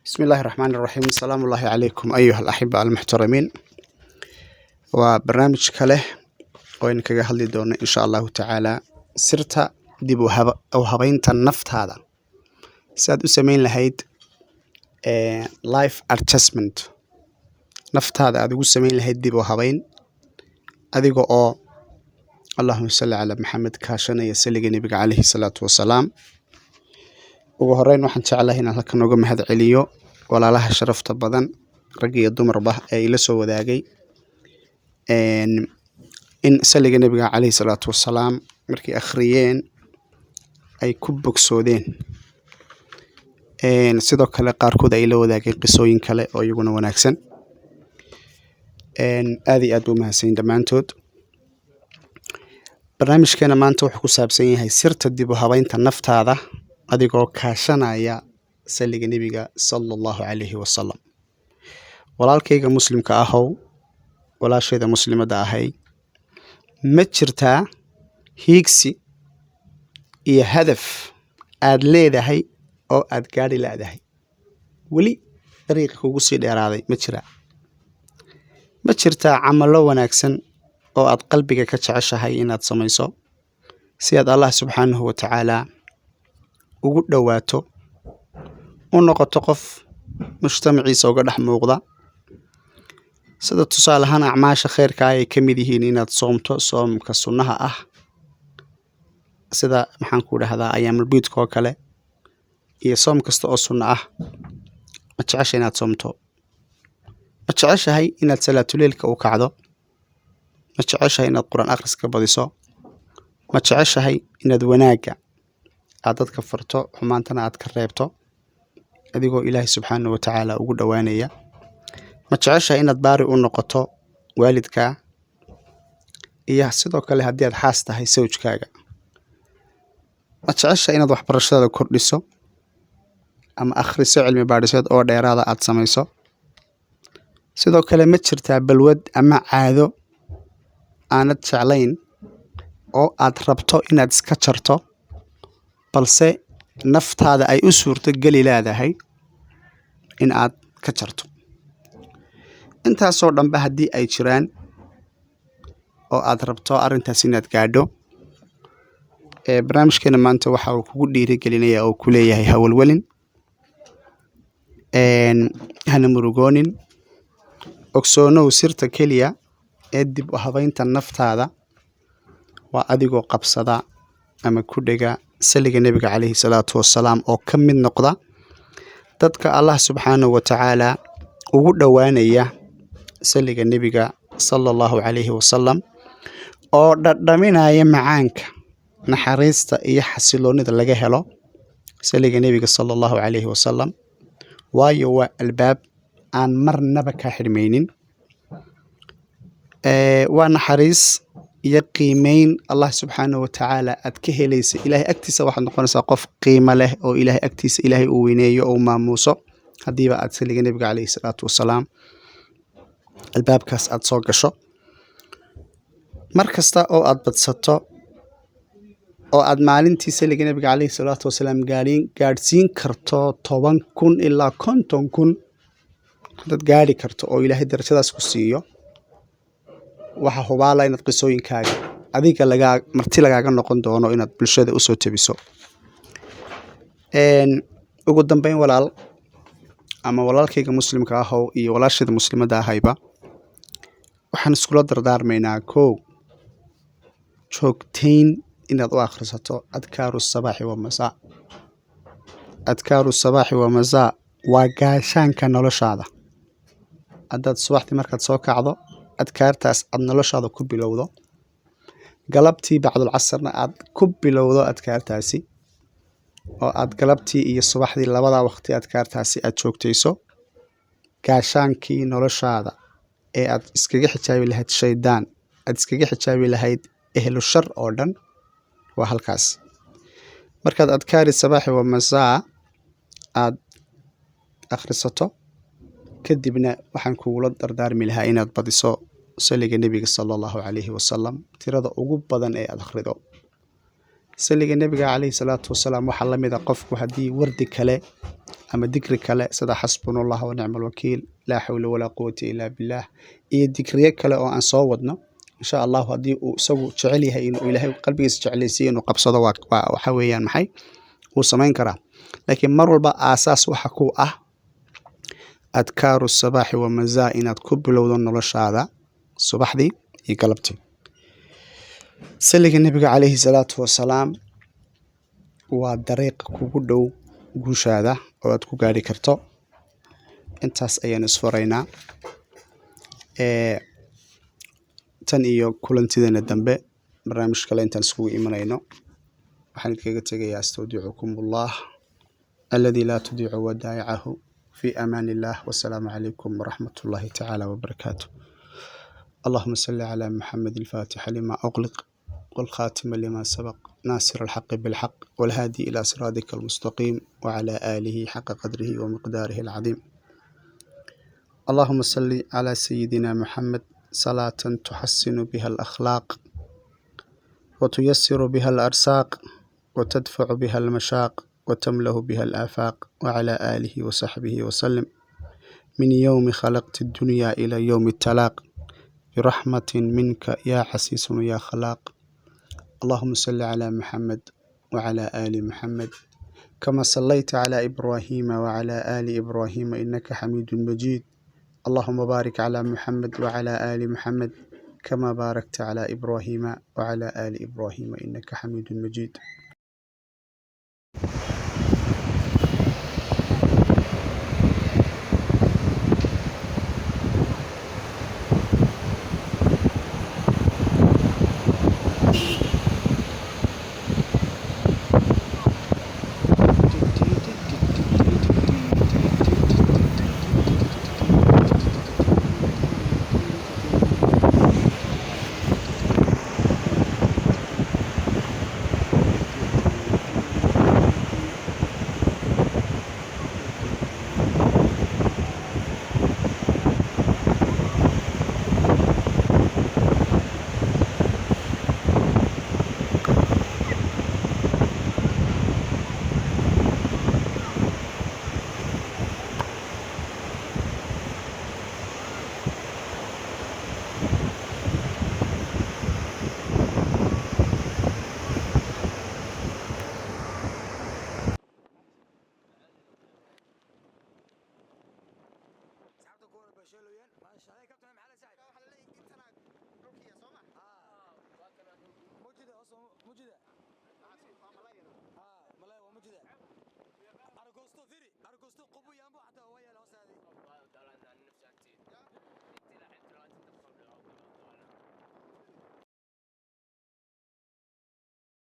بسم الله الرحمن الرحيم. السلام الله عليكم أيها الأحبة المحترمين. Waa barnaamij kale oo aynu kaga hadli doono, insha Allahu tacaala, sirta dib u habeynta naftaada, si aad u sameyn lahayd life adjustment, naftaada aad ugu sameyn lahayd dib u habeyn, adiga oo, Allahuma salli calaa Maxamed, kaashanaya saliga Nebiga caleyhi salaatu wasalaam. Ugu horeyn, waxaan jeclahay inaan halkan uga mahad celiyo walaalaha sharafta badan, rag iyo dumarba, ee ila soo wadaagay in saliga Nebiga caleyhi salaatu wasalaam markay akhriyeen ay ku bogsoodeen. Sidoo kale qaarkood ay la wadaageen qisooyin kale oo iyaguna wanaagsan. Aad iyo aad buu mahadsanyiin dhammaantood. Barnaamijkeena maanta wuxuu ku saabsan yahay sirta dib u habeynta naftaada adigoo kaashanaya saliga Nebiga sala Allahu calayhi wasalam. Walaalkayga muslimka ahow, walaashayda muslimadda ahay, ma jirtaa hiigsi iyo hadaf aad leedahay oo aad gaadhi la'dahay weli, dariiqa kugu sii dheeraaday? Ma jiraa? Ma jirtaa camallo wanaagsan oo aad qalbiga ka jeceshahay inaad samayso si aad Allah subxaanahu wa tacaala ugu dhowaato, u noqoto qof mujtamaciisa uga dhex muuqda? Sida tusaale ahaan acmaasha khayrka ay ka mid yihiin inaad soomto soomka sunnaha ah, sida, maxaan ku dhahdaa, ayaamulbiidka oo kale, iyo soom kasta oo sunno ah. Ma jecesha inaad soomto? Ma jeceshahay inaad salaatuleylka u kacdo? Ma jeceshahay inaad Qur-aan akhriska badiso? Ma jeceshahay inaad wanaagga aad dadka farto, xumaantana aad ka reebto, adigoo Ilaahay subxaanahu wa tacaala ugu dhowaanaya? Ma jeceshahay inaad baari u noqoto waalidkaa, iyo sidoo kale haddii aad xaas tahay, sawjkaaga? Ma jeceshahay inaad waxbarashadaada kordhiso ama akhriso cilmi baadhiseed oo dheeraada aad samayso? Sidoo kale, ma jirtaa balwad ama caado aanad jeclayn oo aad rabto inaad iska jarto, balse naftaada ay u suurto geli leedahay in aad ka jarto? Intaasoo dhanba haddii ay jiraan oo aad rabto arrintaas inaad gaadho, ee barnaamijkeena maanta waxa uu kugu dhiirigelinaya oo ku leeyahay: hawalwelin, hana murugoonin. Ogsoonow, sirta keliya ee dib u habeynta naftaada waa adigoo qabsada ama ku dhega saliga Nebiga caleyhi salaatu wasalaam, oo ka mid noqda dadka Allah subxaanahu wa tacaala ugu dhowaanaya saliga Nebiga sala Allahu calayhi wasalam, oo dhadhaminaya macaanka naxariista iyo xasiloonida laga helo saliga Nebiga sala Allahu calayhi wasalam, waayo waa albaab aan marnaba kaa xidhmaynin. Waa naxariis iyo qiimeyn Allah subxaanahu wa tacaala aad ka helaysa. Ilaahay agtiisa waxaad noqonaysaa qof qiimo leh oo Ilaahay agtiisa Ilaahay uu weyneeyo oo maamuuso, haddiiba aad saliga Nebiga caleyhi salaatu wasalaam albaabkaas aad soo gasho. Mar kasta oo aad badsato oo aad maalintii saliga Nebiga caleyhi salaatu wasalaam gaadhsiin karto 10,000 ilaa 50,000, haddaad gaadhi karto oo Ilaahay darajadaas ku siiyo, waxa hubaala inaad qisooyinkaaga adiga lagaa marti lagaaga noqon doono inaad bulshada usoo tebiso. Ugu dambeyn, walaal ama walaalkayga muslimka ahow iyo walaashayda muslimadda ahayba, waxaan iskula dardaarmaynaa: kow, joogtayn inaad u akhrisato adkaaru sabaaxi wa masaa. Adkaaru sabaaxi wa masaa waa gaashaanka noloshaada. Haddaad subaxdii markaad soo kacdo adkaartaas aad noloshaada ku bilowdo, galabtii bacdul casarna aad ku bilowdo adkaartaasi, oo aad galabtii iyo subaxdii labadaa waqti adkaartaasi aad joogtayso, gaashaankii noloshaada ee aad iskaga xijaabi lahayd shaydaan, aad iskaga xijaabi lahayd ehlu shar oo dhan, waa halkaas. Markaad adkaari sabaaxi wa masaa aad akhrisato kadibna, waxaan kugula dardaarmi lahaa inaad badiso saliga Nebiga sala Allahu calayhi wasalam, tirada ugu badan ee aad akhrido saliga Nebiga calayhi salaatu wasalaam. Waxaa la mid a qofku haddii wardi kale Ama dikri kale sida xasbunallah wa nicma alwakiil, laa xawla walaa quwata illaa billaah, iyo dikriyo kale oo aan soo wadno insha Allahu. Haddii uu isagu jecel yahay inuu Ilaahay qalbigiisa jeclaysiiyo inuu qabsado, waa waxa weeyaan maxay wuu samayn karaa. Laakiin mar walba aasaas waxa ku ah adkaaru sabaaxi wa masaa, inaad ku bilowdo noloshaada subaxdii iyo galabtii salliga Nebiga calayhi salaatu wasalaam. Waa dariiqa kugu dhow guushaada oo aad ku gaari karto. Intaas ayaan isfuraynaa tan iyo kulantideena dambe, barnaamij kale intaan iskugu imanayno. Waxaan idinkaga tegayaa astawdicukum Allah alladii laa tudiicu wadaa'icahu. Fi amaan illah, wasalaamu calaykum waraxmat ullahi tacaala wabarakaatu. اللهم صل على محمد، الفاتح لما أغلق، والخاتم لما سبق، ناصر الحق بالحق، والهادي إلى صراطك المستقيم، وعلى آله حق قدره ومقداره العظيم. اللهم صل على سيدنا محمد صلاة تحسن بها الأخلاق، وتيسر بها الأرزاق، وتدفع بها المشاق، وتملأ بها الآفاق، وعلى آله وصحبه وسلم من يوم خلقت الدنيا إلى يوم التلاق، برحمة منك يا عزيز يا خلاق. اللهم صل على محمد وعلى آل محمد كما صليت على إبراهيم وعلى آل إبراهيم إنك حميد مجيد. اللهم بارك على محمد وعلى آل محمد كما باركت على إبراهيم وعلى آل إبراهيم إنك حميد مجيد. Mujida ha malay waa mujida argosto firi argosto qubu.